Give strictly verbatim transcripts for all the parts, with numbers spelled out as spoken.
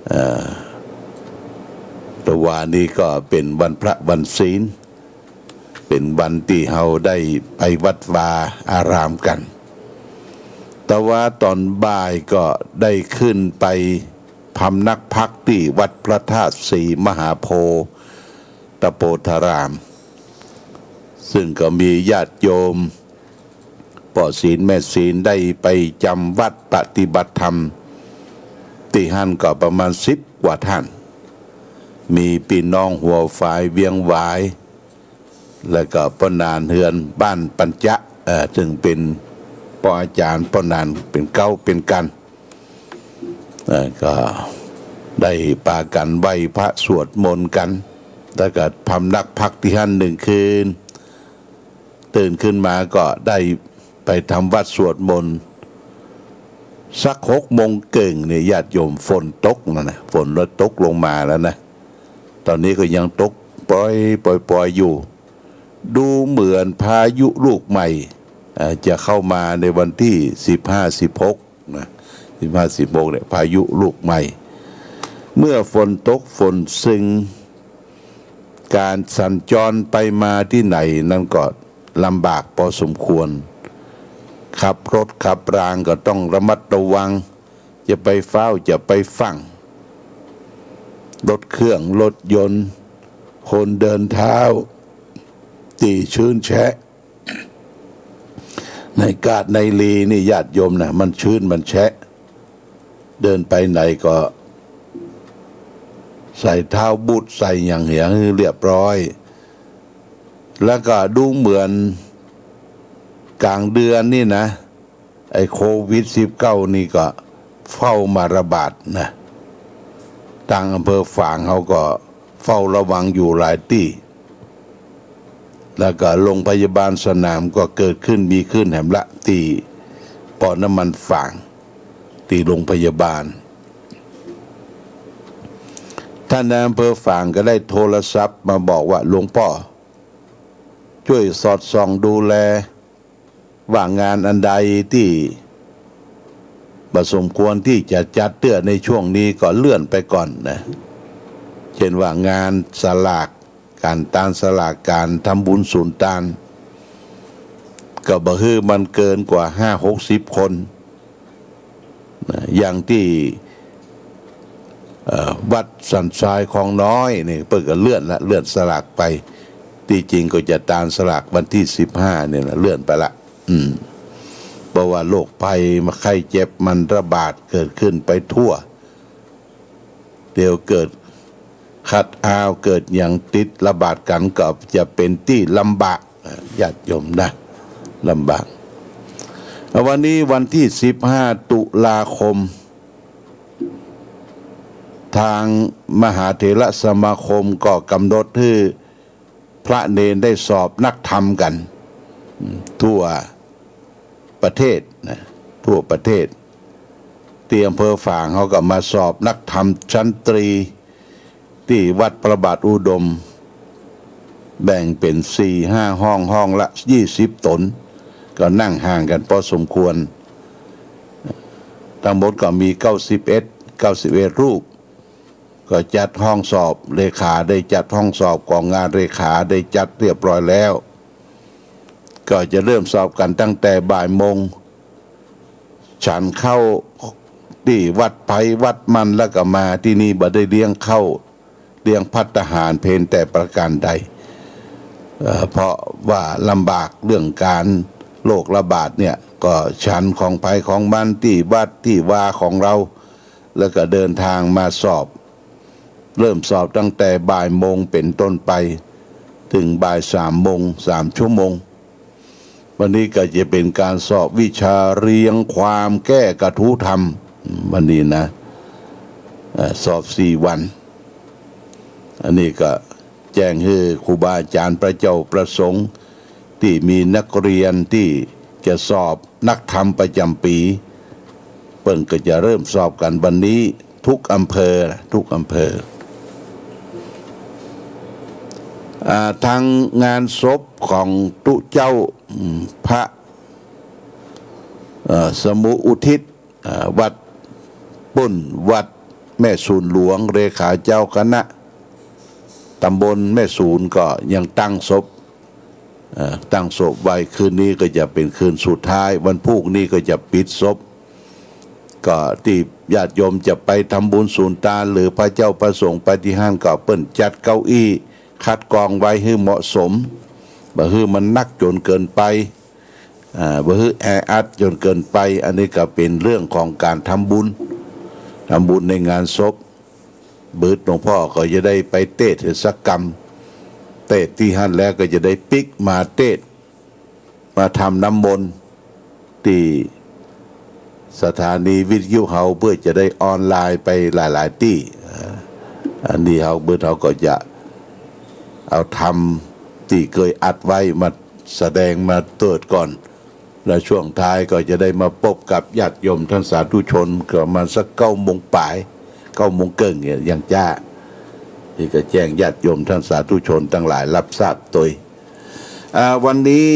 เอ่อ ตะวานี้ก็เป๋นวันพระวันศีล เป๋นวันตี้เฮาได้ไปวัดวาอารามกั๋น ตะวาต๋อนบ่ายก็ได้ขึ้นไปพำนักพักตี้วัดพระธาตุศรีมหาโพธิ์ ตะโพธาราม ซึ่งก็มีญาติโยม ป้อศีลแม่ศีลได้ไปจ๋ำวัดปฏิบัติธรรม ตี้หั้นก็ประมาณสิบกว่าต้าน มีปี้น้องหัวฝายเวียงหวาย แล้วก็ป้อหนานเฮือนบ้านปัญจะ เอ่อ ซึ่งเป๋นป้ออาจ๋ารย์ป้อหนานเป๋นเก๊าเป๋นกั๋น เอ่อ ก็ได้ปากั๋นไหว้พระสวดมนต์กั๋น แล้วก็พำนักพักตี้หั้นนึ่งคืน ตื่นขึ้นมาก็ได้ไปทำวัตรสวดมนต์ สักหกโมงเกิ่งเนี่ย ญาติโยม ฝนตกนั่นนะ ฝนตกลงมาแล้วนะ ต๋อนนี้ก็ยังตกปรอยๆ อยู่ ดูเหมือนพายุลูกใหม่ เอ่อ จะเข้ามาในวันตี้สิบห้า สิบหก นะ สิบห้า สิบหก เนี่ย พายุลูกใหม่ เมื่อฝนตกฝนซึง ก๋านสัญจรไปมาตี้ไหนนั้นก็ลำบากปอสมควร ขับรถขับรางก็ต้องระมัดระวัง จะไปฟ้าวจะไปฟั่ง รถเครื่องรถยนต์ คนเดินเท้า ตี้ชื้นแฉะ ในก๊าดในลีนี่ ญาติโยมนะ มันชื้นมันแฉะ เดินไปไหนก็ใส่เท้าบูทใส่หยังเหียหื้อเรียบร้อย แล้วก็ดูเหมือนก๋างเดือนนี่นะ ไอ้โควิดสิบเก้านี่ก็เฝ้ามาระบาดนะ ตางอำเภอฝางเฮาก็เฝ้าระวังอยู่หลายตี้ แล้วก็โรงพยาบาลสนามก็เกิดขึ้นมีขึ้นแหมละ ตี้ป้อน้ำมันฝาง ตี้โรงพยาบาล ต้านนายอำเภอฝางก็ได้โทรศัพท์มาบอกว่า หลวงป้อ จ้วยสอดส่องดูแล ว่างานอันใดตี้บ่สมควรตี้จะจัดเตื้อในช่วงนี้ก็เลื่อนไปก่อนนะ เช่นว่างานสลาก ก๋านตานสลาก ก๋านทำบุญสุนตาน ก็บ่หื้อมันเกินกว่าห้าหกสิบคน นะ อย่างตี้ เอ่อ วัดสันทรายคลองน้อยนี่ เปิ้นก็เลื่อนละ เลื่อนสลากไป ตี้จริงก็จะตานสลากวันตี้สิบห้านี่แหละ เลื่อนไปละ อืม เพราะว่าโรคภัยไข้เจ็บมันระบาดเกิดขึ้นไปทั่ว เดี๋ยวเกิดคัดเอาท์ เกิดหยังติดระบาดกั๋นก็จะเป๋นตี้ลำบาก ญาติโยมนะ ลำบาก วันนี้วันตี้สิบห้า ตุลาคม ตางมหาเถรสมาคมก็ก๋ำหนดหื้อพระเณรได้สอบนักธรรมกั๋น ทั่วประเทศนะ ทั่วประเทศ ตี้อำเภอฝางเฮาก็มาสอบนักธรรมชั้นตรี ตี้วัดพระบาทอุดม แบ่งเป๋นสี่ห้าห้อง ห้องละยี่สิบต๋น ก็นั่งห่างกั๋นปอสมควร ตังหมดก็มีเก้าสิบเอ็ด เก้าสิบเอ็ดรูป ก็จัดห้องสอบ เลขาได้จัดห้องสอบ ก๋องงานเลขาได้จัดเรียบร้อยแล้ว ก็จะเริ่มสอบกั๋นตั้งแต่บ่ายโมง ฉันข้าวตี้วัดไผวัดมัน แล้วก็มาตี้นี่ บ่ได้เลี้ยงข้าวเลี้ยงภัตตาหารเพลแต่ประก๋านใด เอ่อ เพราะว่าลำบากเรื่องก๋านโรคระบาดเนี่ย ก็ฉันของไผของมันตี้วัดตี้วาของเฮา แล้วก็เดินตางมาสอบ เริ่มสอบตั้งแต่บ่ายโมงเป๋นต้นไป เถิงบ่ายสามโมง สามชั่วโมง วันนี้ก็จะเป๋นก๋านสอบวิชาเรียงความแก้กระทู้ธรรม วันนี้นะ เอ่อ สอบสี่วัน อันนี้ก็แจ้งหื้อครูบาอาจ๋ารย์พระเจ้าประสงค์ ตี้มีนักเรียนตี้จะสอบนักธรรมประจ๋ำปี๋ เปิ้นก็จะเริ่มสอบกั๋นวันนี้ ทุกอำเภอ ทุกอำเภอ อ่า ตางงานศพของตุ๊เจ้า อืม พระ เอ่อ สมุอุทิศ อ่า วัดปุ้น วัด แม่สูนหลวง เลขาเจ้าคณะตำบลแม่สูนก็ยังตั้งศพ เอ่อ ตั้งศพไว้ คืนนี้ก็จะเป๋นคืนสุดท้าย วันพูกนี้ก็จะปิดศพ ก็ตี้ญาติโยมจะไปทำบุญสูนตาน หรือพระเจ้าประสงค์ไปตี้หั้น ก็เปิ้นจัดเก้าอี้คัดกรองไว้หื้อเหมาะสม บ่หื้อมันนักจ๋นเกินไป อ่า บ่หื้อแออัดจ๋นเกินไป อันนี้ก็เป๋นเรื่องของก๋านทำบุญ ทำบุญในงานศพ บ่าหลวงพ่อก็จะได้ไปเตสน์สักกำ เตสน์ตี้หั้นแล้วก็จะได้ปิ๊กมาเตสน์ มาทำน้ำมนต์ตี้สถานีวิทยุเฮา เปื้อจะได้ออนไลน์ไปหลายๆ ตี้ อ่า อันนี้เฮา บ่าหลวงพ่อก็จะเอาธรรมตี้เกยอัดไว้มาแสดงมาเตสน์ก่อน และช่วงท้ายก็จะได้มาปบกับญาติโยมท่านสาธุชน ประมาณสักเก้าโมงป๋าย เก้าโมงเกิ่งเนี่ยยังจ้า นี่ก็แจ้งญาติโยมท่านสาธุชนตังหลายฮับทราบตวย อ่า วันนี้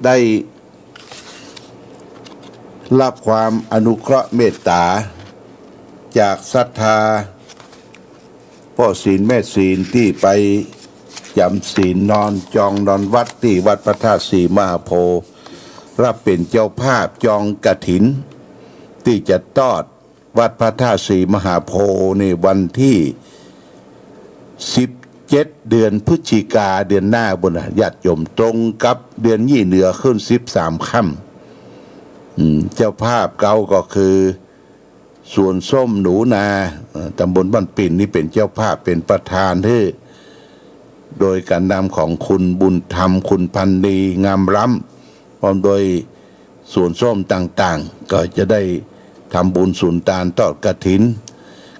ได้ฮับความอนุเคราะห์เมตต๋าจากศรัทธา ป้อศีลแม่ศีลตี้ไปจ๋ำศีลนอนจองนอนวัดตี้วัดพระธาตุศรีมหาโพธิ์ ฮับเป๋นเจ้าภาพจองกฐิน ตี้จะตอดวัดพระธาตุศรีมหาโพธิ์นี่วันตี้สิบเจ็ด เดือนพฤศจิกา เดือนหน้าปู้นน่ะ ญาติโยม ตรงกับเดือนยี่เหนือขึ้นสิบสามค่ำ อืม เจ้าภาพเก่าก็คือ สวนส้มหนูนา เอ่อ ตำบลบ้านปิ่นนี่เป๋นเจ้าภาพ เป๋นประธานหื้อ โดยก๋านนำของคุณบุญธรรม คุณพันนี งามล้ำ พร้อมโดยสวนส้มต่างๆ ก็จะได้ทำบุญสูนตานตอดกฐิน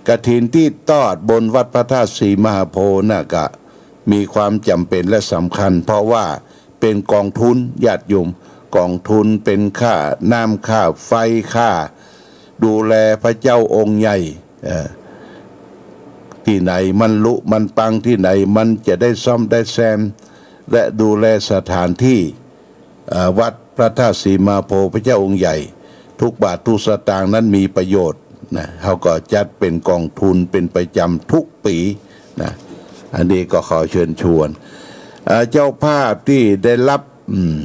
กฐินตี้ตอดบนวัดพระธาตุศรีมหาโพธิ์น่ะก็มีความจ๋ำเป๋นและสำคัญ เพราะว่า เป๋นก๋องทุน ญาติโยม ก๋องทุนเป๋นค่าน้ำค่าไฟ ค่าดูแลพระเจ้าองค์ใหญ่ เอ่อ ตี้ไหนมันรุมันปัง ตี้ไหนมันจะได้ซ่อมได้แซม และดูแลสถานตี้ เอ่อ วัดพระธาตุศรีมหาโพธิ์พระเจ้าองค์ใหญ่ ทุกบาททุกสตางค์นั้นมีประโยชน์นะ เฮาก็จัดเป๋นก๋องทุนเป๋นประจ๋ำทุกปี๋ นะ อันนี้ก็ขอเชิญชวน เอ่อ เจ้าภาพตี้ได้ฮับ อืม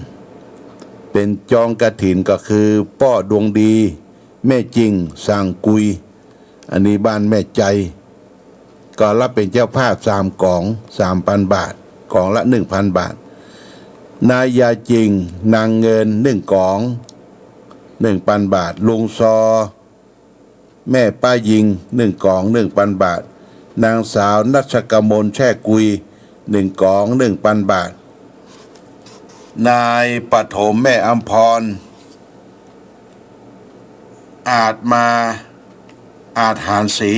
เป๋นจองกฐินก็คือป้อดวงดี แม่จริง สร้างกุย อันนี้บ้านแม่ใจ ก็ฮับเป๋นเจ้าภาพสามก๋อง สามปันบาท ก๋องละหนึ่งปันบาท นายยาจริง นางเงิน หนึ่งก๋อง หนึ่งปันบาท ลุงซอ แม่ป้ายิง หนึ่งก๋อง หนึ่งปันบาท นางสาวนัชกมล แช่กุย หนึ่งก๋อง หนึ่งปันบาท นายปฐม แม่อำพร อาจมา อาจหารศรี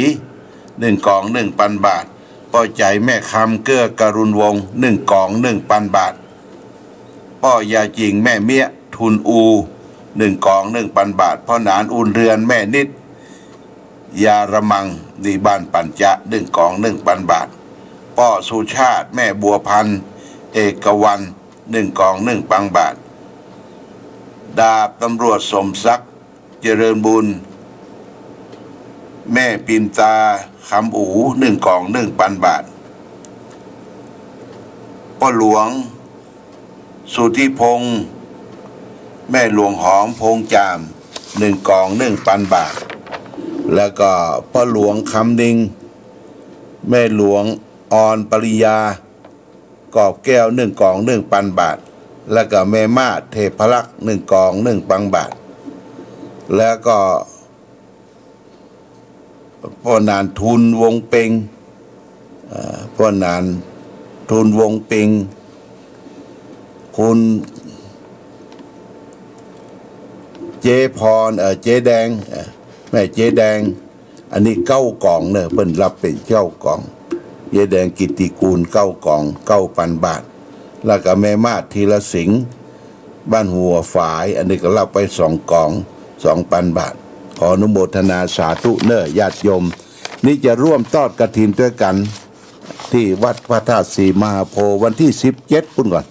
หนึ่งก๋อง หนึ่งปันบาท ป้อใจ๋ แม่คำ เกื้อกรุณวงศ์ หนึ่งก๋อง หนึ่งปันบาท ป้อยาจริง แม่เมี้ย ทุนอู หนึ่งก๋อง หนึ่งปันบาท ป้อหนาน อุ่นเรือน แม่นิด ยาระมัง ตี้บ้านปัญจะ หนึ่งก๋อง หนึ่งปันบาท ป้อสุชาติ แม่บัวพันธ์ เอกวรรณ หนึ่งก๋อง หนึ่งปันบาท ดาบตำรวจสมศักดิ์ เจริญบุญ แม่ปินตา คำอู หนึ่งก๋อง หนึ่งปันบาท ป้อหลวง สุทธิพงษ์ แม่หลวงหอม พงษ์จ่าม หนึ่งก๋อง หนึ่งปันบาท แล้วก็ป้อหลวง คำนิง แม่หลวง ออนปริญญา กอบแก้ว หนึ่งก๋อง หนึ่งปันบาท แล้วก็แม่มาศ เทพรักษ์ หนึ่งก๋อง หนึ่งปันบาท แล้วก็ ป้อหนาน ทุนวงเปง เอ่อ ป้อหนาน ทุนวงเปง คุณ เจ๊พร เอ่อ เจ๊แดง เอ่อ แม่เจ๊แดง อันนี้เก้าก๋องเน่อ เปิ้นฮับเป๋นเก้าก๋อง เจ๊แดงกิตติกูล เก้าก๋อง เก้าปันบาท แล้วก็แม่มาศ ธีรสิงห์ บ้านหัวฝาย อันนี้ก็ฮับไปสองก๋อง สองปันบาท ขออนุโมทนาสาธุเน่อญาติโยม นี่จะร่วมตอดกฐินตวยกั๋น ตี้วัดพระธาตุศรีมหาโพธิ์ วันตี้สิบเจ็ด ปู้นก่อน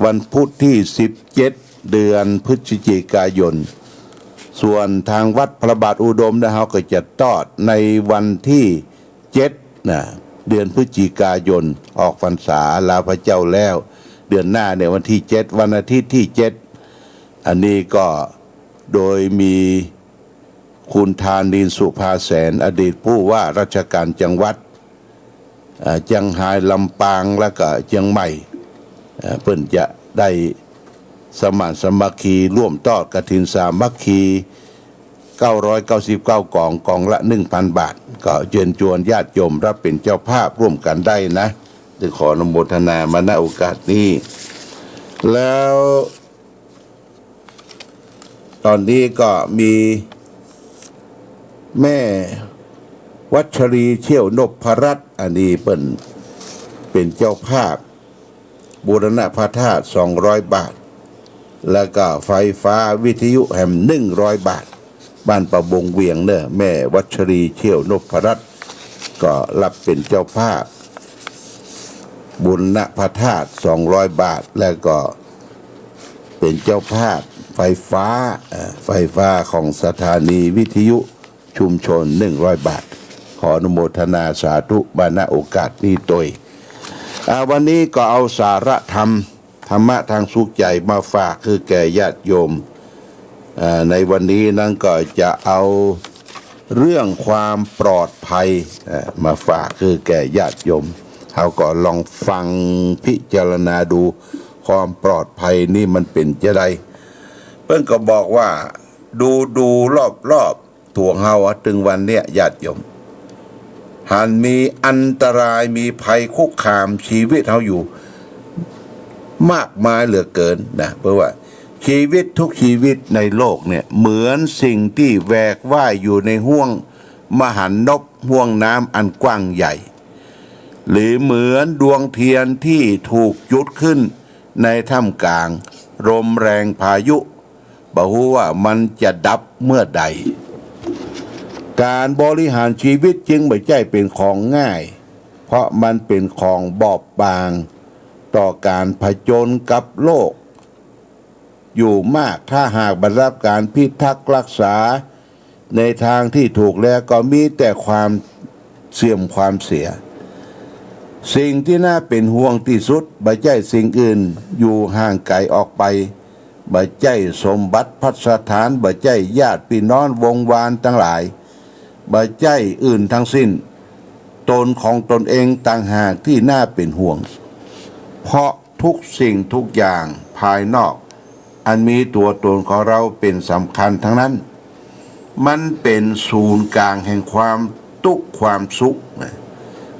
วันพุธตี้สิบเจ็ด เดือนพฤศจิกายน ส่วนตางวัดพระบาทอุดมนะ เฮาก็จะตอดในวันตี้เจ็ดนะ เดือนพฤศจิกายน ออกพรรษาลาพระเจ้าแล้ว เดือนหน้าเนี่ยวันตี้เจ็ด วันอาทิตย์ตี้เจ็ด อันนี้ก็โดยมีคุณธานินทร์ สุภาแสน อดีตผู้ว่าราชการจังหวัด เอ่อ เจียงฮาย ลำปาง แล้วก็เจียงใหม่ เอ่อ เปิ้นจะได้สมานสามัคคีร่วมตอดกฐินสามัคคี เก้าร้อยเก้าสิบเก้ากอง กองละหนึ่งพันบาท ก็เจิญจวนญาติโยมรับเป๋นเจ้าภาพร่วมกั๋นได้นะ ต้องขออนุโมทนามา ณ โอกาสนี้ แล้ว ต๋อนนี้ก็มีแม่วัชรี เขี้ยวนพรัตน์ อันนี้เปิ้นเป๋นเจ้าภาพบูรณะพระธาตุ สองร้อยบาท แล้วก็ไฟฟ้าวิทยุแหม หนึ่งร้อยบาท บ้านประบงเวียงเน่อ แม่วัชรี เขี้ยวนพรัตน์ ก็รับเป๋นเจ้าภาพ บูรณะพระธาตุ สองร้อยบาท แล้วก็เป๋นเจ้าภาพไฟฟ้า เอ่อ ไฟฟ้าของสถานีวิทยุชุมชน หนึ่งร้อยบาท ขออนุโมทนาสาธุมา ณ โอกาสนี้ตวย อ่า วันนี้ก็เอาสาระธรรม ธรรมะตางสุขใจ๋มาฝากคือแก่ญาติโยม อ่า ในวันนี้นั้นก็จะเอาเรื่องความปลอดภัย อ่า มาฝากคือแก่ญาติโยม เฮาก็ลองฟังพิจารณาดู ความปลอดภัยนี่มันเป๋นจาใด เปิ้นก็บอกว่า ดูๆ รอบๆ ตั๋วเฮาอะ ตึงวันเนี้ยญาติโยม หันมีอันตราย มีภัยคุกคามชีวิตเฮาอยู่มากมายเหลือเกินนะ เพราะว่าชีวิตทุกชีวิตในโลกเนี่ย เหมือนสิ่งตี้แหวกว่ายอยู่ในห้วงมหันนบ ห้วงน้ำอันกว้างใหญ่ หรือเหมือนดวงเทียนตี้ถูกจุดขึ้นในท่ามกลางลมแรงพายุ บ่ฮู้ว่ามันจะดับเมื่อใด ก๋านบริหารชีวิตจึงบ่ใจ้เป๋นของง่าย เพราะมันเป๋นของบอบบางต่อก๋านผจญกับโลกอยู่มาก ถ้าหากบ่ได้รับก๋านพิทักษ์รักษาในตางตี้ถูกแล้ว ก็มีแต่ความเสื่อมความเสีย สิ่งตี้น่าเป๋นห่วงตี้สุด บ่ใจ้สิ่งอื่น อยู่ห่างไก๋ออกไป บ่ใจ้สมบัติพัสถาน บ่ใจ้ญาติปี้น้องวงศ์วานตังหลาย บ่ใจ้อื่นตังสิ้น ต๋นของต๋นเองต่างหากตี้น่าเป๋นห่วง เพราะทุกสิ่งทุกอย่างภายนอก อันมีตั๋วต๋นของเฮาเป๋นสำคัญตังนั้น มันเป๋นศูนย์ก๋างแห่งความตุ๊กข์ความสุขนะ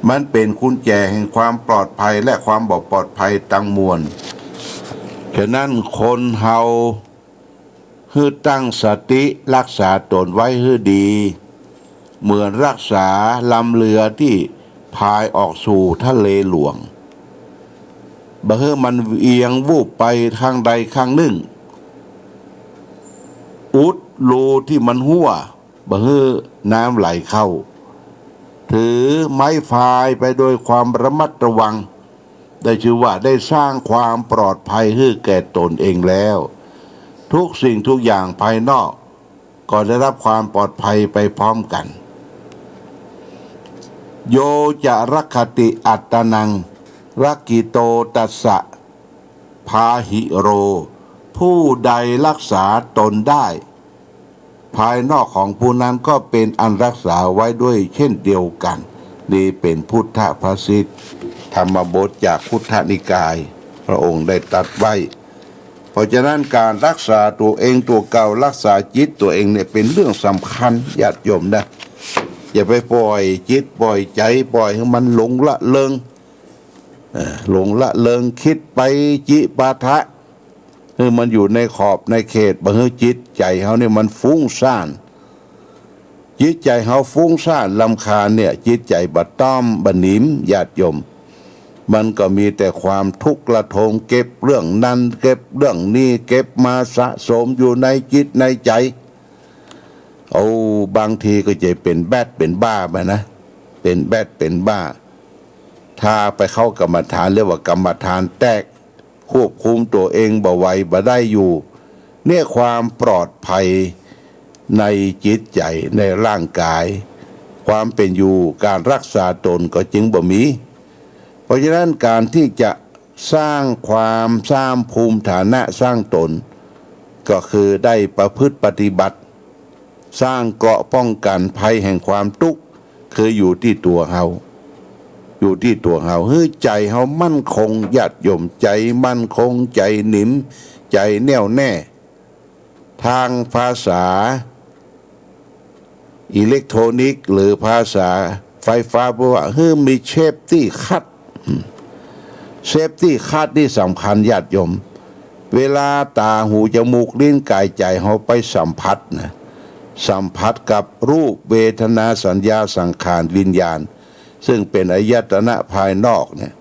มันเป๋นกุญแจแห่งความปลอดภัยและความบ่ปลอดภัยตังมวล ฉะนั้นคนเฮา หื้อตั้งสติรักษาต๋นไว้หื้อดี เหมือนรักษาลำเรือตี้พายออกสู่ทะเลหลวง บ่หื้อมันเอียงวูบไปข้างใดข้างนึ่ง อุดรูตี้มันฮั้ว บ่หื้อน้ำไหลเข้า ถือไม้พายไปโดยความระมัดระวัง ได้จื้อว่าได้สร้างความปลอดภัยหื้อแก่ต๋นเองแล้ว ทุกสิ่งทุกอย่างภายนอกก็ได้รับความปลอดภัยไปพร้อมกั๋น โยจะรักขติอัตตานัง รักขิโตตัสสะ พาหิโร ผู้ใดรักษาต๋นได้ ภายนอกของผู้นั้นก็เป๋นอันรักษาไว้ด้วยเช่นเดียวกั๋น นี่เป๋นพุทธภาษิต ธรรมบทจากคุตตนิกาย พระองค์ได้ตรัสไว้ เพราะฉะนั้นก๋านรักษาตั๋วเองตั๋วเก่า รักษาจิตตั๋วเองเนี่ยเป๋นเรื่องสำคัญ ญาติโยมนะ อย่าไปปล่อยจิตปล่อยใจ๋ ปล่อยหื้อมันหลงละเริง เอ่อ หลงละเริง กึ๊ดไปจิปาถะ หื้อมันอยู่ในขอบในเขต บ่หื้อจิตใจ๋เฮาเนี่ยมันฟุ้งซ่าน จิตใจ๋เฮาฟุ้งซ่านรำคาญเนี่ย จิตใจ๋บ่ต้อมบ่หนิม ญาติโยม มันก็มีแต่ความทุกข์ระทม เก็บเรื่องนั้นเก็บเรื่องนี้ เก็บมาสะสมอยู่ในจิตในใจ๋ โอ้ บางทีก็จะเป๋นแบดเป๋นบ้าไปนะ เป๋นแบดเป๋นบ้า ถ้าไปเข้ากรรมฐาน เรียกว่ากรรมฐานแตก ควบคุมตั๋วเองบ่ไหวบ่ได้อยู่ เนี่ยความปลอดภัย ในจิตใจ๋ ในร่างก๋าย ความเป๋นอยู่ ก๋านฮักษาต๋นก็จึงบ่มี เพราะฉะนั้นก๋านตี้จะสร้างความ สร้างภูมิฐานะ สร้างต๋น ก็คือได้ประพฤติปฏิบัติ สร้างเกราะป้องกั๋นภัยแห่งความตุ๊กข์ คืออยู่ตี้ตั๋วเฮา อยู่ตี้ตั๋วเฮา หื้อใจ๋เฮามั่นคง ญาติโยม ใจ๋มั่นคง ใจ๋หนิม ใจ๋แน่วแน่ ตางภาษาอิเล็กโทรนิกส์หรือภาษาไฟฟ้า เปิ้นว่า หื้อมีเซฟตี้คัท อืม เซฟตี้คัทนี่สำคัญ ญาติโยม เวลาต๋า หู จมูก ลิ้น ก๋าย ใจ๋ เฮาไปสัมผัสนะ สัมผัสกับรูป เวทนา สัญญา สังขาร วิญญาณ ซึ่งเป๋นอายตนะภายนอกเนี่ย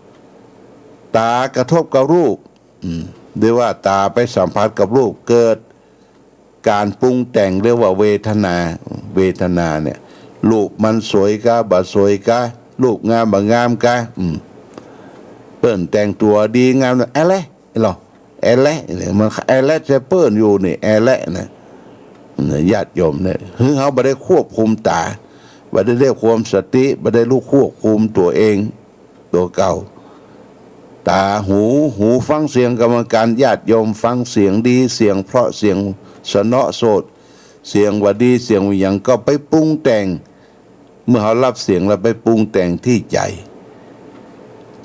ต๋ากระทบกับรูป อืม หรือว่าต๋าไปสัมผัสกับรูป เกิดก๋านปรุงแต่ง เรียกว่าเวทนา เวทนาเนี่ย รูปมันสวยกา บ่สวยกา รูปงาม บ่งามกา อืม เปิ้นแต่งตั๋วดีงาม แอะแหละ แอะแหละ แอะแหละเนี่ย มันแอะแหละใส่เปิ้นอยู่นี่ แอะแหละเนี่ย เนี่ย ญาติโยมเนี่ย หื้อเฮาบ่ได้ควบคุมต๋า บ่ได้ควบคุมสติ บ่ได้ฮู้ควบคุมตั๋วเอง ตั๋วเก่า ต๋า หู หูฟังเสียงก็เหมือนกั๋น ญาติโยม ฟังเสียงดี เสียงเพราะ เสียงสนอโสต เสียงบ่ดี เสียงบ่หยัง ก็ไปปรุงแต่ง เมื่อเฮาฮับเสียงแล้วไปปรุงแต่งตี้ใจ๋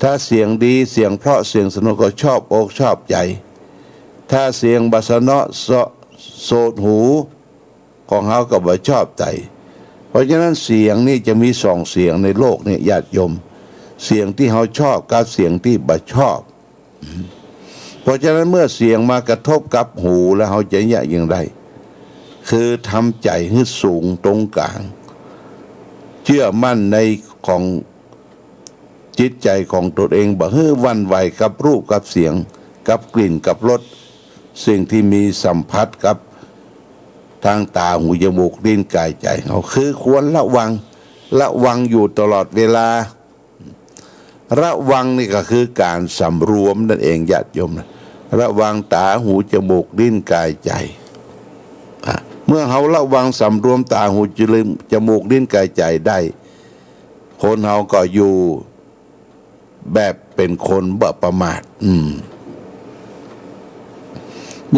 ถ้าเสียงดี เสียงเพราะ เสียงสนอโสต ก็ชอบอกชอบใจ๋ ถ้าเสียงบ่สนอโสตหู ของเฮาก็บ่ชอบใจ๋ เพราะฉะนั้นเสียงนี่จะมีสองเสียงในโลกนี่ ญาติโยม เสียงตี้เฮาชอบกับเสียงตี้บ่ชอบ เพราะฉะนั้นเมื่อเสียงมากระทบกับหูแล้ว เฮาจะเยียะอย่างใด คือทำใจ๋หื้อสูงตรงก๋าง เจื้อมั่นในของ จิตใจ๋ของตนเอง บ่หื้อหวั่นไหวกับรูปกับเสียง กับกลิ่นกับรส สิ่งตี้มีสัมผัสกับตางต๋า หู จมูก ลิ้น ก๋าย ใจ๋เฮา คือควรระวัง ระวังอยู่ตลอดเวลา ระวังนี่ก็คือก๋านสำรวมนั่นเอง ญาติโยมนะ ระวังต๋า หู จมูก ลิ้น ก๋าย ใจ๋ อ่ะ เมื่อเฮาระวังสำรวมต๋า หู จมูก ลิ้น ก๋าย ใจ๋ได้ คนเฮาก็อยู่แบบเป๋นคนบ่ประมาท อืม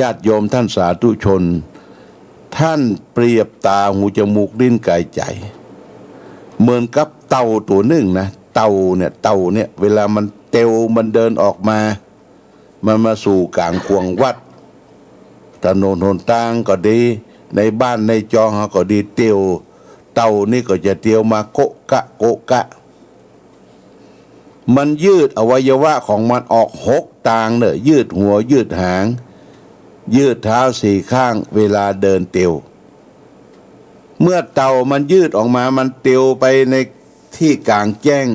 ญาติโยมต้านสาธุชน ต้านเปรียบต๋า หู จมูก ลิ้น ก๋าย ใจ๋ เหมือนกับเต่าตั๋วนึ่งนะ เต่าเนี่ย เต่าเนี่ย เวลามันเตียว มันเดินออกมา มันมาสู่ก๋างขวงวัด ถนนหนตางก็ดี ในบ้านในจองเฮาก็ดี เตียว เต่านี่ก็จะเตียวมาโกะกะโกะกะ มันยืดอวัยวะของมันออกหกตางเน่อ ยืดหัว ยืดหาง ยืดเท้าสี่ข้าง เวลาเดินเตียว เมื่อเต่ามันยืดออกมา มันเตียวไปในตี้ก๋างแจ้ง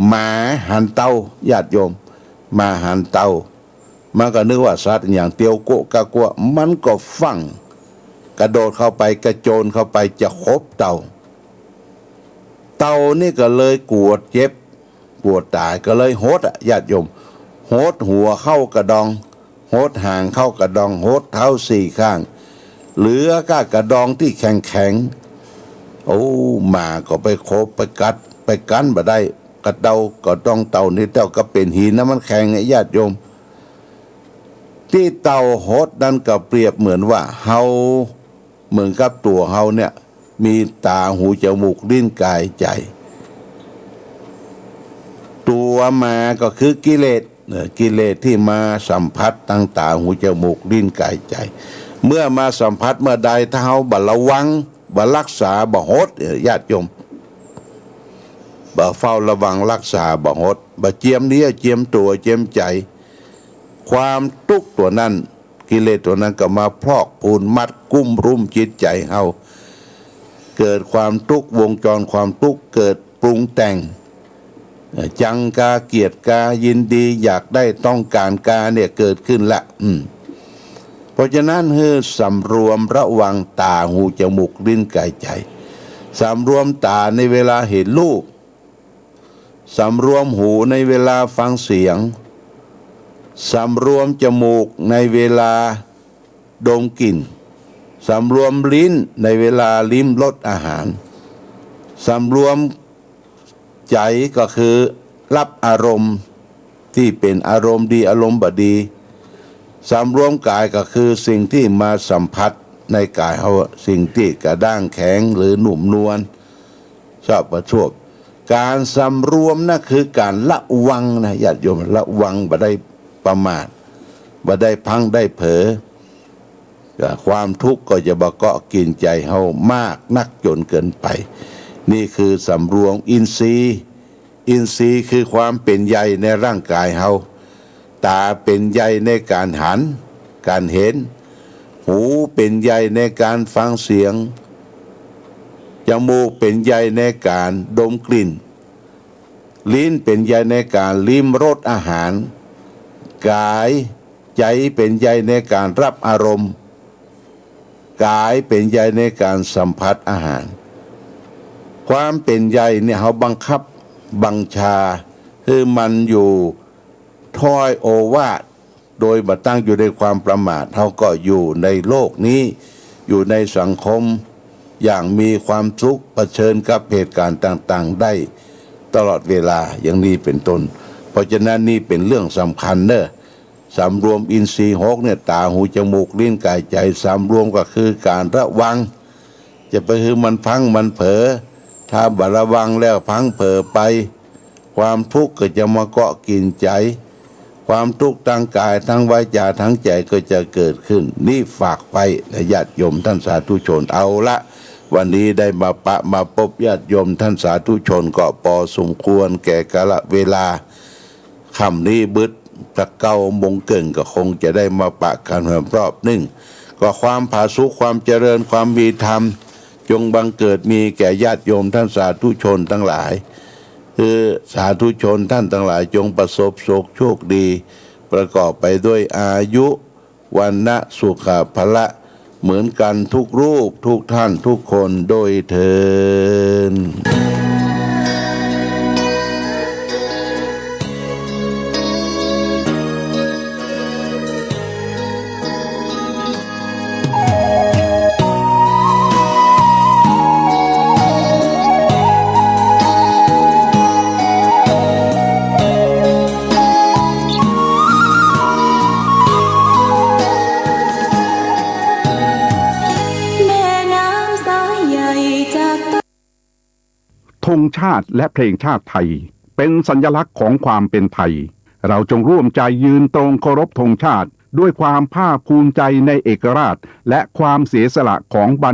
หมาหันเต่า ญาติโยม หมาหันเต่า มันก็นึกว่าสัตว์อะหยัง เตียวโกะกะโกะ มันก็ฟั่ง กระโดดเข้าไป กระโจนเข้าไปจะขบเต่า เต่านี่ก็เลยกั๋วเจ็บ กั๋วต๋าย ก็เลยหดอะ ญาติโยม หดหัวเข้ากระดอง หดหางเข้ากระดอง หดเท้าสี่ข้าง เหลือก้ากระดองตี้แข็งๆ โอ้ หมาก็ไปขบ ไปกัด ไปกั๋นบ่ได้ กระดอง กระดองเต่านี่เต้าก็เป๋นหินนะ มันแข็งไง ญาติโยม ตี้เต่าหดนั้นก็เปรียบเหมือนว่าเฮา เหมือนกับตั๋วเฮาเนี่ย มีต๋า หู จมูก ลิ้น ก๋าย ใจ๋ ตั๋วหมาก็คือกิเลส เอ่อ กิเลสตี้มาสัมผัสตางต๋า หู จมูก ลิ้น ก๋าย ใจ๋ เมื่อมาสัมผัสเมื่อใด ถ้าเฮาบ่ระวัง บ่ฮักษา บ่หด เอ่อ ญาติโยม บ่เฝ้าระวังฮักษา บ่หด บ่เจียมเนื้อ เจียมตั๋ว เจียมใจ๋ ความตุ๊กข์ตั๋วนั้น กิเลสตั๋วนั้นก็มาพอกพูนมัดกุ้มรุ้มจิตใจ๋เฮา เกิดความตุ๊กข์ วงจรความตุ๊กข์ เกิดปรุงแต่ง เอ่อ จังกา เกียดกา ยินดี อยากได้ ต้องก๋านกาเนี่ย เกิดขึ้นละ อืม เพราะฉะนั้นหื้อสำรวมระวังต๋า หู จมูก ลิ้น ก๋าย ใจ๋ สำรวมต๋าในเวลาเห็นรูป สำรวมหูในเวลาฟังเสียง สำรวมจมูกในเวลาดมกลิ่น สำรวมลิ้นในเวลาลิ้มรสอาหาร สำรวมใจ๋ก็คือฮับอารมณ์ตี้เป๋นอารมณ์ดีอารมณ์บ่ดี สำรวมก๋ายก็คือสิ่งตี้มาสัมผัสในก๋ายเฮา สิ่งตี้กระด้างแข็งหรือนุ่มนวล สะประสบ ก๋านสำรวมนะคือก๋านระวังนะญาติโยม ระวังบ่ได้ประมาท บ่ได้พลั้งได้เผลอ ความทุกข์ก็จะบ่เกาะกิ๋นใจ๋เฮามากนักจ๋นเกินไป นี่คือสำรวมอินทรีย์ อินทรีย์คือความเป๋นใหญ่ในร่างก๋ายเฮา ต๋าเป๋นใหญ่ในก๋านหัน ก๋านเห็น หูเป๋นใหญ่ในก๋านฟังเสียง จมูกเป๋นใหญ่ในก๋านดมกลิ่น ลิ้นเป๋นใหญ่ในก๋านลิ้มรสอาหาร ก๋าย ใจ๋เป๋นใหญ่ในก๋านฮับอารมณ์ ก๋ายเป๋นใหญ่ในก๋านสัมผัสอาหาร ความเป๋นใหญ่เนี่ยเฮาบังคับบังชาหื้อมันอยู่ถ้อยโอวาท โดยบ่ตั้งอยู่ในความประมาท เฮาก็อยู่ในโลกนี้ อยู่ในสังคมอย่างมีความสุข เผชิญกับเหตุก๋ารณ์ต่างๆ ได้ตลอดเวลา อย่างนี้เป๋นต้น เพราะฉะนั้นนี่เป๋นเรื่องสำคัญเน่อ สำรวมอินทรีย์หกเนี่ย ต๋า หู จมูก ลิ้น ก๋าย ใจ๋ สำรวมก็คือก๋านระวัง จะไปหื้อมันพลั้งมันเผลอ ถ้าบ่ระวังแล้วพลั้งเผลอไป ความทุกข์ก็จะมาเกาะกิ๋นใจ๋ ความทุกข์ตางก๋าย ตางวาจ๋า ตางใจ๋ก็จะเกิดขึ้น นี่ฝากไว้นะญาติโยมท่านสาธุชน เอาละ วันนี้ได้มาปะมาปบญาติโยมท่านสาธุชนก็ปอสมควรแก่กาลเวลา ค่ำนี้บึด สักเก้าโมงเกิ่งก็คงจะได้มาปะกั๋นแหมรอบนึ่ง ก็ความผาสุก ความเจริญ ความมีธรรม จงบังเกิดมีแก่ญาติโยมท่านสาธุชนตังหลาย คือสาธุชนท่านตังหลายจงประสบสุขโชคดี ประกอบไปด้วยอายุ วรรณะ สุขะ พละ เหมือนกั๋นทุกรูปทุกท่านทุกคนโดยเทอญ ธงชาติและเพลงชาติไทย เป็นสัญลักษณ์ของความเป็นไทย เราจงร่วมใจยืนตรงเคารพธงชาติ ด้วยความภาคภูมิใจในเอกราช และความเสียสละของบรร